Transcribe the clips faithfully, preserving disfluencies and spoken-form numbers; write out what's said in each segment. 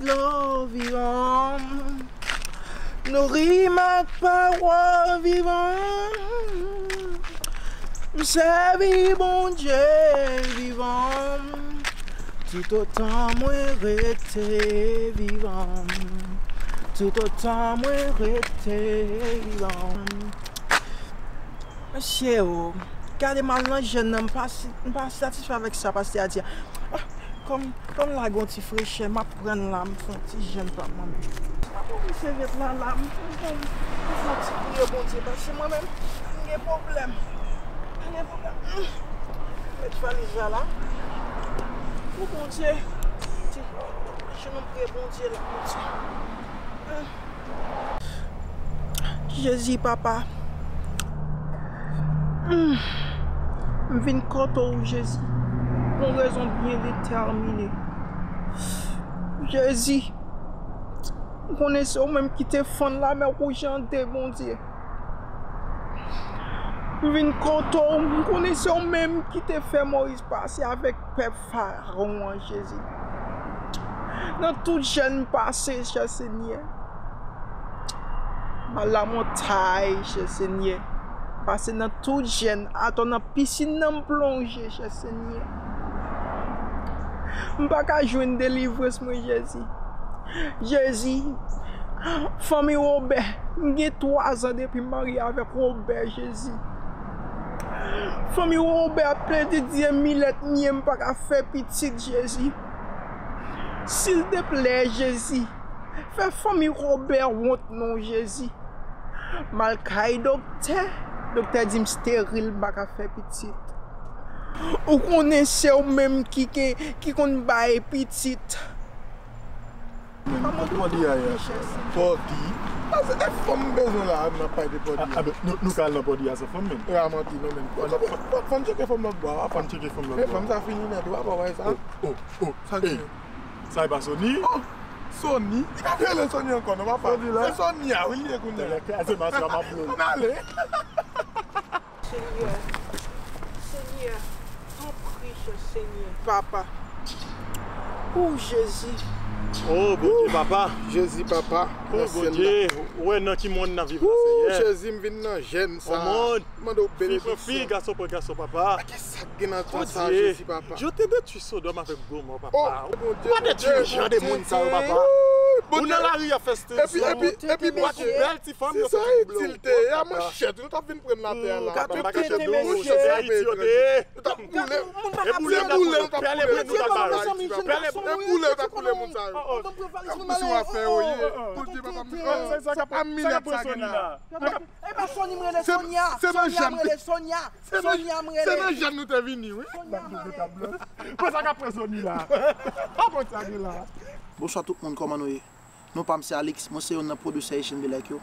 Dlo vivan m, nouri m ak pawòl vivan m. M sèvi Bondye vivan m, toutotan mwen rete vivan m, toutotan mwen rete vivan m. Mesye o, gade m al nan jèn nan, m pa si- m pa satisfè avèk sa pastè a di a. Ah, kòm, kòm la gen yon ti frechè, m ap pran l la, m fè yon ti jèn pa m, mwen menm. M ap ouvri sèvyèt la, la, m, m, m, m fè yon ti priye Bondye, paske mwen menm, m gen pwoblèm. M gen pwoblèm. Met valiz la la. Pou Bondye. Ti, ti nou priye Bondye la, Bondye. Jezi, papa. Mm. M vin kote w, Jezi, pou yon rezon byen detèmine. Jezi, m konnen se ou menm ki te fann lamè wouj an de, Bondye. M vin kote w, m konnen se ou menm ki te fè Moyiz pase avèk pèp Farawon an, Jezi. Nan tout jèn m pase, chè Senyè. M al lamontay, chè Senyè. Pase nan tout jèn, atò nan pisin nan m plonje, chè Senyè. M pa ka jwenn delivrans mwen, Jezi. Jezi, fanmi Wobè, m gen twa zan depi m marye avèk Wobè, Jezi. Fanmi Wobè ap plede di e milèt m ye, m pa ka fè pitit, Jezi. Silteplè, Jezi, fè fanmi Wobè wont non, Jezi. M al kay doktè, doktè di m steril, m pa ka fè pitit. Ou konnen se ou menm ki gen, ki konn bay pitit. Pòdi a ye. Pòdi. Pase e fanm m bezwen la, n ap pale de pòdi a. Ah, ah, ben, nou, nou ka al nan pòdi a san fanm menm. E a manti non menm. Fò, fò, fò, fò n tcheke fanm lòt bò a, papa. Fò n tcheke fanm lòt bò a. Men fanm sa fini nèt, ou pa wè sa? Oh, oh, oh. Sa l gen? Sa e pa Sony? Oh, Sony? Li pa rele Sony ankò non, papa. Sony la. Se Sony a, wi, li ye kounye a. Tèlè kraze, mache a m ap blow. Ann ale. Senyè, Senyè, tanpri, Senyè. Papa. O Jezi. O Bondye, papa. Jezi, papa. O Bondye, ou wè nan ki monn n ap viv la, Senyè. Jezi, m vin nan jèn sa. O monn. Mande w benediksyon. Fi pran fi, gason pran gason, papa. Ki sa k gen nan tan sa, Jezi, papa? Yo te detwi Sodòm avèk Gomò, papa. O Bondye, ou pa detwi jan de moun sa yo, papa. Ou nan lari a fè strizon. Epi, epi, epi, Bondye, bèl ti fanm yo se sa itil te ye a, manchèt, nou t ap vin prann latè a la. Gade tenten, mesye. Se Ayiti yo te ye. Nou t ap boule. E boule nou t ap boule. Pèlen boule nou t ap boule. Pèlen boule nou t ap boule moun sa yo. Pou sou afè yo ye. Bondye, papa, m, se pa milèt sa gen la. E pa Sony m rele, Sonya. Sonya m rele, Sonya. Sonya m rele. Se nan jèn nou te vini, wi. Sonya m rele. Mwen sa k ap pran Sony la. Apot sa gen la. Bonswa tout moun, kòman nou ye? Non pa m se Alix, mwen se youn nan pwodisè Asian Be Like yo.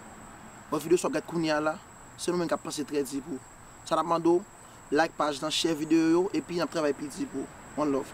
Bon, videyo sa w ap gad kounye a la, se nou menm k ap panse trè di pou ou. Sa n ap mande w, like paj lan, share videyo yo, epi n ap travay pi di pou ou. One love.